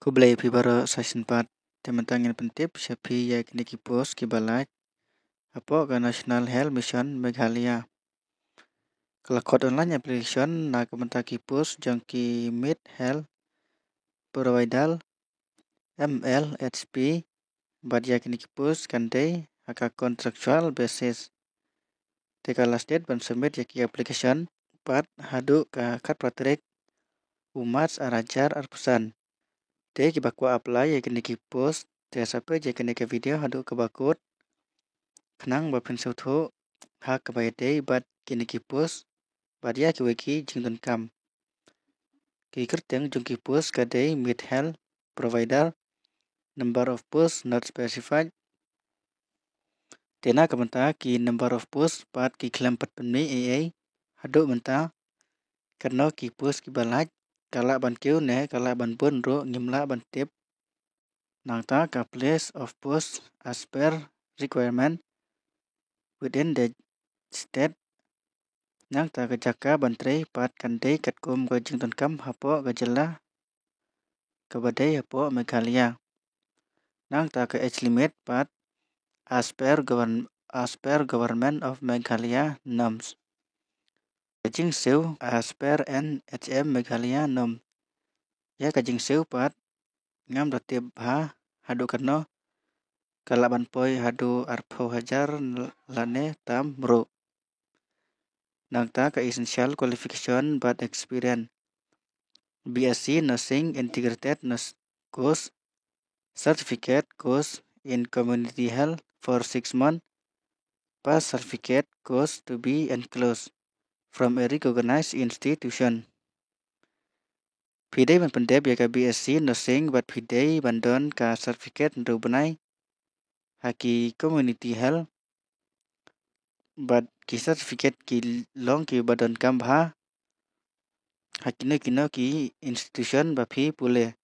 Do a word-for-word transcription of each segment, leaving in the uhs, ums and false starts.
Khublei phi baroh sa shisien pat. Te mynta ngin pyntip sha phi ïa kine ki post kiba lait hapoh ka National Health Mission Meghalaya. Ka la khot online application na ka bynta ki post jong ki Mid Health Provider, M L H P, bad ïa kine ki post kan dei ha ka contractual basis. Te ka last date ban submit ïa ki application pat haduh ka khatphra tarik u March ar hajar arphew san. Te kiba kwah apply ïa kine ki post, te sa peit ïa kane ka video haduh kaba kut khnang ba phin sngewthuh ha kaba ïadei bad kine ki post bad ïa kiwei ki jingdonkam. Ki kyrteng jong ki post ka dei Mid Health Provider, number of post not specified. Te na ka bynta ki number of post pat ki khlem pat pynmih ei ei haduh mynta. Kano ki post kiba lait, ka lah ban kiew ne ka lah ban bun ruh ngim lah ban tip. Nangta ka place of post as per requirement within the state. Nangta ka jaka ban trei pat kan dei katkum ka jingdonkam hapoh ka jylla kaba dei hapoh Meghalaya. Nangta ka age limit pat as per govern-, as per Government of Meghalaya norms. Ka jingsiew as per N H M Meghalaya norm. Ïa ka jingsiew pat ngam da tip bha haduh kano, ka lah ban poi haduh arphew hajar lane tam ruh. Nangta ka essential qualification bad experience. B S c Nursing Integrated Nurse Course, certificate course in community health for six months, pass certificate course to be enclosed from a recognized institution. Phi dei ban pyndep ïa ka B S c Nursing bad phi dei ban don ka certificate hynriew bnai ha ki community health bad ki certificate ki long kiba donkam bha ha kino kino ki institution ba phi pule.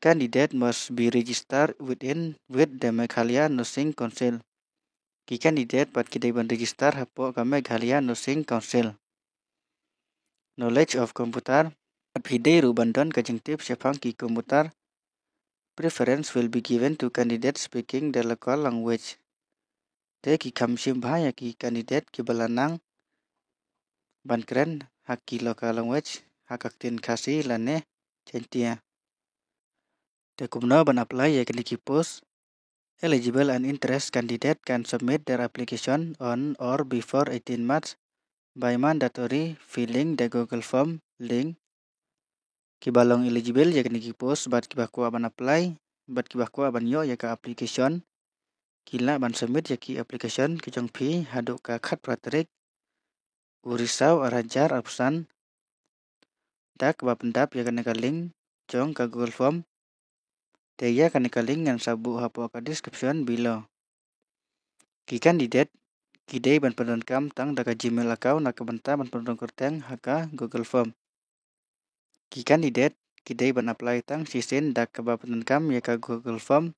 Candidate must be registered within with the Meghalaya Nursing Council. Ki candidate pat ki dei ban register hapoh ka Meghalaya Nursing Council. Knowledge of computer, pat phi dei ruh ban don ka jingtip shaphang ki computer. Preference will be given to candidates speaking the local language. Te ki kham shim bha ïa ki candidate kiba la nang ban kren ha ki local language ha ka ktien Khasi lane Jaiñtia. Te kumno ban apply ïa kine ki post? Eligible and interested candidate can submit their application on or before eighteen March by mandatory filling the Google form link. Kiba long eligible ïa kine ki post bad kiba kwah ban apply bad kiba kwah ban ïoh ïa ka application, ki lah ban submit ïa ki application ki jong phi haduh ka khatphra tarik u Risaw ar hajar arphew san da kaba pyndap ïa kane ka link jong ka Google form. Te ïa kane ka link ngan sa buh hapoh ka description below. Ki candidate ki dei ban pyndonkam tang da ka Gmail account na ka bynta ban pyndonkam kyrteng ha ka Google form. Ki candidate ki dei ban apply tang shisien da kaba pyndonkam ïa ka Google form.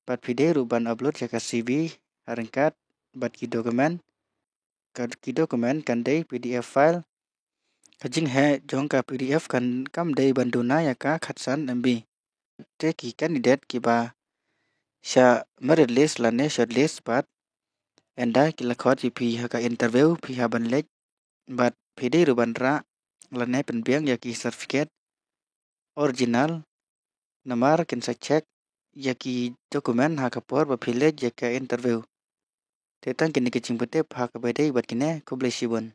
Bad phi dei ruh ban upload ïa ka C V ha ryngkat bad ki document. Ka, ki document kan dei P D F file. Ka jingheh jong ka P D F kan kam dei ban duna ïa ka khatsan M B. Te ki candidate kiba shah merit list lane short list pat, ynda ki la khot ïa phi ha ka interview phi hap ban leit bad phi dei ruh ban rah lane pynbiang ïa ki certificate original, namar kin sa check ïa ki document ha ka por ba phi leit ïa ka interview. Te tang kine ki jingpyntip ha kaba ïadei bad kine, khublei shibun.